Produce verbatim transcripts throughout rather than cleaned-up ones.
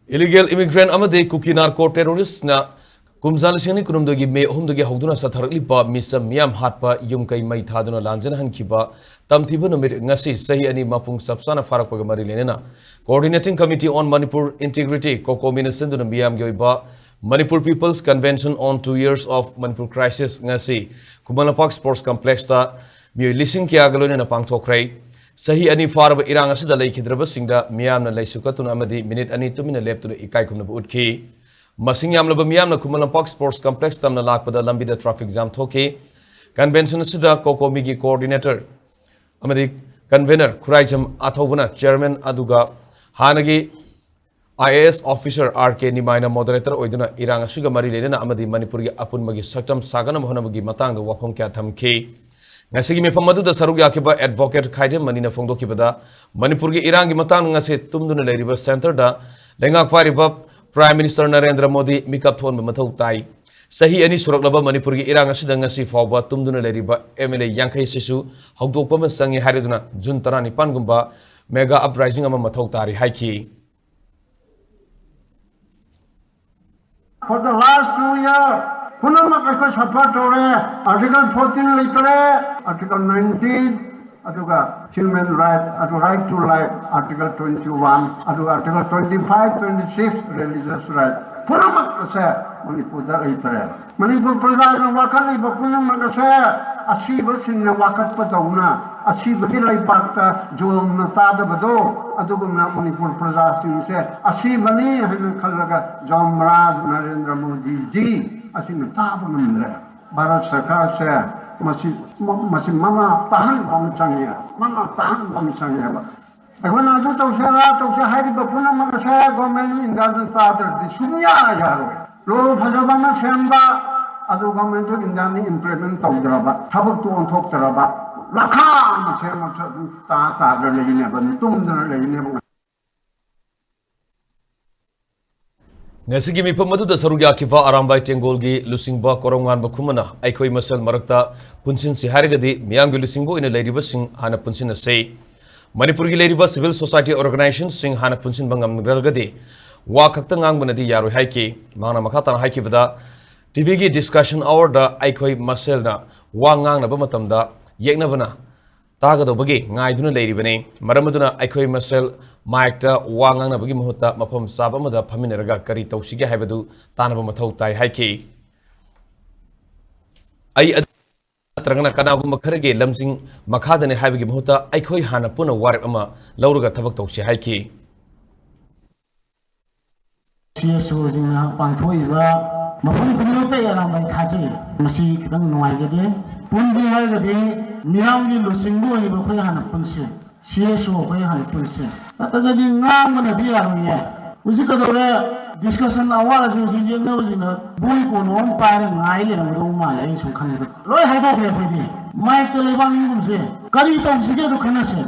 Illegal immigrant ꯑꯃꯗꯤ ꯀꯨꯀꯤ narco terroristꯅ ꯀꯨꯝꯖꯥ ꯂꯤꯁꯤꯡ ꯑꯅꯤ ꯀꯨꯟꯍꯨꯝꯗꯣꯏꯒꯤ ꯃꯦ ꯑꯍꯨꯝꯗꯒꯤ ꯍꯧꯗꯨꯅ ꯆꯠꯊꯔꯛꯂꯤꯕ ꯃꯤꯆꯝ ꯃꯤꯌꯥꯝ ꯍꯥꯠꯄ, ꯌꯨꯝ ꯀꯩ ꯃꯩ ꯊꯥꯗꯨꯅ ꯂꯥꯟꯖꯦꯟꯅꯍꯟꯈꯤꯕ ꯇꯝꯊꯤꯕ ꯅꯨꯃꯤꯠ ꯉꯁꯤ ꯆꯍꯤ ꯑꯅꯤ ꯃꯄꯨꯡ ꯆꯞ ꯆꯥꯅ ꯐꯥꯔꯛꯄꯒ ꯃꯔꯤ ꯂꯩꯅꯅ Coordinating Committee on Manipur Integrity, COCOMIꯅ ꯁꯤꯟꯗꯨꯅ ꯃꯤꯌꯥꯝꯒꯤ ꯑꯣꯏꯕ Manipur People's Convention on Two Years of Manipur Crisis ꯉꯁꯤ ꯈꯨꯃꯟ ꯂꯝꯄꯥꯛ Sports Complexꯇ ꯃꯤꯑꯣꯏ ꯂꯤꯁꯤꯡ ꯀꯌꯥꯒ ꯂꯣꯏꯅꯅ ꯄꯥꯡꯊꯣꯛꯈ꯭ꯔꯦ꯫ ꯆꯍꯤ ꯑꯅꯤ ꯐꯥꯔꯕ ꯏꯔꯥꯡ ꯑꯁꯤꯗ ꯂꯩꯈꯤꯗ꯭ꯔꯕꯁꯤꯡꯗ ꯃꯤꯌꯥꯝꯅ ꯂꯩꯁꯨ ꯀꯠꯇꯨꯅ ꯑꯃꯗꯤ ꯃꯤꯅꯤꯠ ꯑꯅꯤ ꯇꯨꯃꯤꯟꯅ ꯂꯦꯞꯇꯨꯅ ꯏꯀꯥꯏ ꯈꯨꯝꯅꯕ ꯎꯠꯈꯤ꯫ ꯃꯁꯤꯡ ꯌꯥꯝꯂꯕ ꯃꯤꯌꯥꯝꯅ ꯈꯨꯃꯟ ꯂꯝꯄꯥꯛ Sports Complex ꯇꯝꯅ ꯂꯥꯛꯄꯗ ꯂꯝꯕꯤꯗ traffic jam ꯊꯣꯛꯈꯤ꯫ Convention ꯑꯁꯤꯗ COCOMIꯒꯤ coordinator ꯑꯃꯗꯤ convener ꯈꯨꯔꯥꯏꯖꯝ ꯑꯊꯧꯕꯅ chairman, ꯑꯗꯨꯒ ꯍꯥꯟꯅꯒꯤ IAS officer R K ꯅꯤꯃꯥꯏꯅ moderator ꯑꯣꯏꯗꯨꯅ ꯏꯔꯥꯡ ꯑꯁꯤꯒ ꯃꯔꯤ ꯂꯩꯅꯅ ꯑꯃꯗꯤ ꯃꯅꯤꯄꯨꯔꯒꯤ ꯑꯄꯨꯟꯕꯒꯤ ꯁꯛꯇꯝ ꯁꯥꯒꯠꯅꯕ ꯍꯣꯠꯅꯕꯒꯤ ꯃꯇꯥꯡꯗ ꯋꯥꯐꯝ ꯀꯌꯥ ꯊꯝꯈꯤ꯫ ꯉꯁꯤꯒꯤ ꯃꯤꯐꯝ ꯑꯗꯨꯗ ꯁꯔꯨꯛ ꯌꯥꯈꯤꯕ Advocate ꯈꯥꯏꯗꯦꯝ ꯃꯅꯤꯅ ꯐꯣꯡꯗꯣꯛꯈꯤꯕꯗ, ꯃꯅꯤꯄꯨꯔꯒꯤ ꯏꯔꯥꯡꯒꯤ ꯃꯇꯥꯡꯗ ꯉꯁꯤ ꯇꯨꯝꯗꯨꯅ ꯂꯩꯔꯤꯕ centreꯗ ꯂꯩꯉꯥꯛ ꯄꯥꯏꯔꯤꯕ Prime Minister ꯅꯔꯦꯟꯗ꯭ꯔ ꯃꯣꯗꯤ ꯃꯤꯀꯞ ꯊꯣꯛꯍꯟꯕ ꯃꯊꯧ ꯇꯥꯏ꯫ ꯆꯍꯤ ꯑꯅꯤ ꯁꯨꯔꯛꯂꯕ ꯃꯅꯤꯄꯨꯔꯒꯤ ꯏꯔꯥꯡ ꯑꯁꯤꯗ ꯉꯁꯤ ꯐꯥꯎꯕ ꯇꯨꯝꯗꯨꯅ ꯂꯩꯔꯤꯕ MLA ꯌꯥꯡꯈꯩ ꯑꯁꯤꯁꯨ ꯍꯧꯗꯣꯛꯄ ꯑꯃ ꯆꯪꯉꯤ ꯍꯥꯏꯔꯗꯨꯅ June ꯇꯔꯥꯅꯤꯄꯥꯟꯒꯨꯝꯕ mega uprising ꯑꯃ ꯃꯊꯧ ꯇꯥꯔꯤ ꯍꯥꯏꯈꯤ꯫ For the last two year, ꯄꯨꯝꯅꯃꯛ ꯑꯩꯈꯣꯏ suffer ꯇꯧꯔꯦ꯫ Article fourteen ꯂꯩꯇ꯭ꯔꯦ, Article nineteen, ꯑꯗꯨꯒ human right, ꯑꯗꯨ right to life, Article twenty-one, ꯑꯗꯨꯒ Article twenty-five, twenty-six, religious right, ꯄꯨꯝꯅꯃꯛ ꯑꯁꯦ ꯃꯅꯤꯄꯨꯔꯗ ꯂꯩꯇ꯭ꯔꯦ꯫ ꯃꯅꯤꯄꯨꯔ ꯄ꯭ꯔꯖꯥꯅ ꯋꯥꯀꯠꯂꯤꯕ ꯄꯨꯝꯅꯃꯛ ꯑꯁꯦ ꯑꯁꯤꯕꯁꯤꯡꯅ ꯋꯥꯀꯠꯄꯗꯧꯅ ꯑꯁꯤꯕꯒꯤ ꯂꯩꯕꯥꯛꯇ ꯖꯨꯜꯝꯅ ꯇꯥꯗꯕꯗꯣ, ꯑꯗꯨꯒꯨꯝꯅ ꯃꯅꯤꯄꯨꯔ ꯄ꯭ꯔꯖꯥꯁꯤꯡꯁꯦ ꯑꯁꯤꯕꯅꯤ ꯍꯥꯏꯅ ꯈꯜꯂꯒ ꯖꯣꯝꯔꯥꯖ ꯅꯔꯦꯟꯗ꯭ꯔ ꯃꯣꯗꯤꯖꯤ ꯑꯁꯤꯅ ꯇꯥꯕ ꯉꯝꯗ꯭ꯔꯦ꯫ ꯚꯥꯔꯠ ꯁꯔꯀꯥꯔꯁꯦ ꯃꯁꯤ, ꯃꯁꯤ ꯃꯃꯥ ꯇꯥꯍꯟꯕ ꯑꯃ ꯆꯪꯉꯦ, ꯃꯃꯥ ꯇꯥꯍꯟꯕ ꯑꯃ ꯆꯪꯉꯦꯕ꯫ ꯑꯩꯈꯣꯏꯅ ꯑꯗꯨ ꯇꯧꯁꯦ, ꯑꯗꯥ ꯇꯧꯁꯦ ꯍꯥꯏꯔꯤꯕ ꯄꯨꯝꯅꯃꯛ ꯑꯁꯦ Government of Indiaꯅ ꯇꯥꯗ꯭ꯔꯗꯤ ꯁꯨꯡꯌꯥ ꯌꯥꯔꯣꯏ꯫ Law ꯐꯖꯕ ꯑꯃ ꯁꯦꯝꯕ, ꯑꯗꯨ Government of Indiaꯅ implement ꯇꯧꯗ꯭ꯔꯕ, ꯊꯕꯛꯇꯨ ꯑꯣꯟꯊꯣꯛꯇ꯭ꯔꯕ, ꯂꯈꯥ ꯑꯃ ꯁꯦꯝꯃꯁꯨ ꯑꯗꯨꯝ ꯇꯥ ꯇꯥꯗꯅ ꯂꯩꯅꯦꯕ, ꯑꯗꯨꯝ ꯇꯨꯝꯗꯅ ꯂꯩꯅꯦꯕ꯫ ꯉꯁꯤꯒꯤ ꯃꯤꯐꯝ ꯑꯗꯨꯗ ꯁꯔꯨꯛ ꯌꯥꯈꯤꯕ ꯑꯔꯥꯝꯕꯥꯏ ꯇꯦꯡꯒꯣꯜꯒꯤ ꯂꯨꯆꯤꯡꯕ ꯀꯣꯔꯧꯉꯥꯟꯕ ꯈꯨꯃꯟꯅ ꯑꯩꯈꯣꯏ ꯃꯁꯦꯜ ꯃꯔꯛꯇ ꯄꯨꯟꯁꯤꯟꯁꯤ ꯍꯥꯏꯔꯒꯗꯤ ꯃꯤꯌꯥꯝꯒꯤ ꯂꯨꯆꯤꯡꯕ ꯑꯣꯏꯅ ꯂꯩꯔꯤꯕꯁꯤꯡ ꯍꯥꯟꯅ ꯄꯨꯟꯁꯤꯟꯅꯁꯤ꯫ ꯃꯅꯤꯄꯨꯔꯒꯤ ꯂꯩꯔꯤꯕ civil society organizationꯁꯤꯡ ꯍꯥꯟꯅ ꯄꯨꯟꯁꯤꯟꯕ ꯉꯝꯗ꯭ꯔꯒꯗꯤ ꯋꯥ ꯈꯛꯇ ꯉꯥꯡꯕꯅꯗꯤ ꯌꯥꯔꯣꯏ ꯍꯥꯏꯈꯤ꯫ ꯃꯍꯥꯛꯅ ꯃꯈꯥ ꯇꯥꯅ ꯍꯥꯏꯈꯤꯕꯗ, ꯇꯤꯚꯤꯒꯤ ꯗꯤꯁꯀꯁꯟ ꯑꯋꯥꯔꯗ ꯑꯩꯈꯣꯏ ꯃꯁꯦꯜꯅ ꯋꯥ ꯉꯥꯡꯅꯕ ꯃꯇꯝꯗ ꯌꯦꯛꯅꯕꯅ ꯇꯥꯒꯗꯧꯕꯒꯤ ꯉꯥꯏꯗꯨꯅ ꯂꯩꯔꯤꯕꯅꯤ꯫ ꯃꯔꯝ ꯑꯗꯨꯅ ꯑꯩꯈꯣꯏ ꯃꯁꯦꯜ ꯃꯥꯏꯛꯇ ꯋꯥ ꯉꯥꯡꯅꯕꯒꯤ ꯃꯍꯨꯠꯇ ꯃꯐꯝ ꯆꯥꯕ ꯑꯃꯗ ꯐꯝꯃꯤꯟꯅꯔꯒ ꯀꯔꯤ ꯇꯧꯁꯤꯒꯦ ꯍꯥꯏꯕꯗꯨ ꯇꯥꯟꯅꯕ ꯃꯊꯧ ꯇꯥꯏ ꯍꯥꯏꯈꯤ꯫ ꯑꯩ ꯑꯗꯨ ꯅꯠꯇ꯭ꯔꯒꯅ ꯀꯅꯥꯒꯨꯝꯕ ꯈꯔꯒꯤ ꯂꯝꯖꯤꯡ ꯃꯈꯥꯗꯅꯤ ꯍꯥꯏꯕꯒꯤ ꯃꯍꯨꯠꯇ ꯑꯩꯈꯣꯏ ꯍꯥꯟꯅ ꯄꯨꯟꯅ ꯋꯥꯔꯦꯞ ꯑꯃ ꯂꯧꯔꯒ ꯊꯕꯛ ꯇꯧꯁꯤ ꯍꯥꯏꯈꯤ꯫ ꯁꯤ ꯑꯦꯁ ꯑꯣꯁꯤꯡꯅ ꯄꯥꯡꯊꯣꯛꯏꯕ ꯃꯐꯝ ꯈꯨꯗꯤꯡꯃꯛꯇ ꯑꯩ ꯑꯔꯥꯟꯕ ꯑꯩ ꯊꯥꯖꯩ꯫ ꯃꯁꯤ ꯈꯤꯇꯪ ꯅꯨꯡꯉꯥꯏꯖꯗꯦ꯫ ꯄꯨꯟꯁꯤ ꯍꯥꯏꯔꯒꯗꯤ ꯃꯤꯌꯥꯝꯒꯤ ꯂꯨꯆꯤꯡꯕ ꯑꯣꯏꯔꯤꯕ ꯑꯩꯈꯣꯏ ꯍꯥꯟꯅ ꯄꯨꯟꯁꯤ꯫ ꯁꯤ ꯑꯦꯁ ꯑꯣ ꯑꯩꯈꯣꯏ ꯍꯥꯟꯅ ꯄꯨꯟꯁꯤ꯫ ꯅꯠꯇ꯭ꯔꯒꯗꯤ ꯉꯥꯡꯕꯅꯗꯤ ꯌꯥꯔꯣꯏꯌꯦ꯫ ꯍꯧꯖꯤꯛ ꯀꯩꯗꯧꯔꯦ? ꯗꯤꯁꯀꯁꯟ ꯑꯋꯥꯔꯁꯦ ꯍꯧꯖꯤꯛ ꯌꯦꯡꯅꯕꯁꯤꯡꯅ ꯕꯣꯏ ꯀꯣꯂꯣꯝ ꯑꯃ ꯄꯥꯏꯔꯒ ꯉꯥꯏ ꯂꯩꯔꯝꯒꯗꯧꯕ ꯃꯥꯜꯂꯦ, ꯑꯩꯅ ꯁꯨꯝ ꯈꯟꯕꯗ꯫ ꯂꯣꯏ ꯍꯥꯏꯗꯣꯛꯈ꯭ꯔꯦ ꯑꯩꯈꯣꯏꯗꯤ꯫ ꯃꯥꯏꯛꯇ ꯂꯩꯕꯥꯛ ꯅꯤꯡꯒꯨꯝꯁꯦ꯫ ꯀꯔꯤ ꯇꯧꯁꯤꯒꯦ ꯑꯗꯨ ꯈꯟꯅꯁꯦ꯫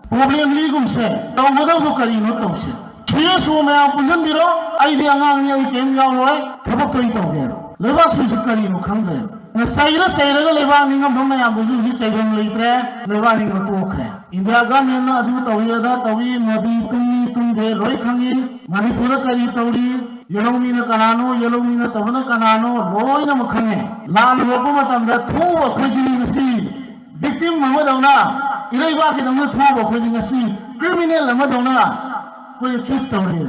ꯄ꯭ꯔꯣꯕ꯭ꯂꯦꯝ ꯂꯤꯒꯨꯝꯁꯦ꯫ ꯇꯧꯒꯗꯧꯕ ꯀꯔꯤꯅꯣ ꯇꯧꯁꯦ꯫ ꯁꯤ ꯑꯦꯁ ꯑꯣ ꯃꯌꯥꯝ ꯄꯨꯟꯁꯤꯟꯕꯤꯔꯣ꯫ ꯑꯩꯗꯤ ꯑꯉꯥꯡꯅꯤ, ꯑꯩ ꯀꯔꯤꯝ ꯌꯥꯎꯔꯣꯏ꯫ ꯊꯕꯛꯇꯣ ꯑꯩ ꯇꯧꯒꯦ꯫ ꯂꯩꯕꯥꯛꯁꯤꯁꯨ ꯀꯔꯤꯅꯣ ꯈꯪꯗ꯭ꯔꯦ꯫ ꯆꯩꯔ ꯆꯩꯔꯒ ꯂꯩꯕꯥꯛ ꯅꯤꯡꯉꯝꯕ ꯃꯌꯥꯝꯗꯨꯁꯨ ꯍꯧꯖꯤꯛ ꯆꯩꯐꯝ ꯂꯩꯇ꯭ꯔꯦ꯫ ꯂꯩꯕꯥꯛ ꯅꯤꯡꯕ ꯇꯣꯛꯈ꯭ꯔꯦ꯫ ꯏꯟꯗꯤꯌꯥ ꯒꯃꯦꯟꯅ ꯑꯗꯨ ꯇꯧꯏ, ꯑꯗꯥ ꯇꯧꯏ, ꯃꯗꯨ ꯇꯨꯝꯃꯤ ꯇꯨꯝꯗꯦ ꯂꯣꯏ ꯈꯪꯉꯤ꯫ ꯃꯅꯤꯄꯨꯔꯗ ꯀꯔꯤ ꯇꯧꯔꯤ, ꯌꯦꯜꯍꯧ ꯃꯤꯅ ꯀꯅꯥꯅꯣ, ꯌꯦꯜꯍꯧ ꯃꯤꯅ ꯇꯧꯕꯅ ꯀꯅꯥꯅꯣ, ꯂꯣꯏꯅꯃꯛ ꯈꯪꯉꯦ꯫ ꯂꯥꯟ ꯍꯧꯔꯛꯄ ꯃꯇꯝꯗ ꯊꯣꯛꯎꯕ ꯑꯩꯈꯣꯏꯁꯤꯅꯤ ꯉꯁꯤ ꯚꯤꯛꯇꯤꯝ ꯑꯃꯗꯧꯅ, ꯏꯔꯩꯕꯥꯛꯀꯤꯗꯃꯛ ꯊꯣꯛꯎꯕ ꯑꯩꯈꯣꯏꯁꯤ ꯉꯁꯤ ꯀ꯭ꯔꯤꯃꯤꯅꯦꯜ ꯑꯃꯗꯧꯅ ꯑꯩꯈꯣꯏ ꯇ꯭ꯔꯤꯠ ꯇꯧꯔꯤ꯫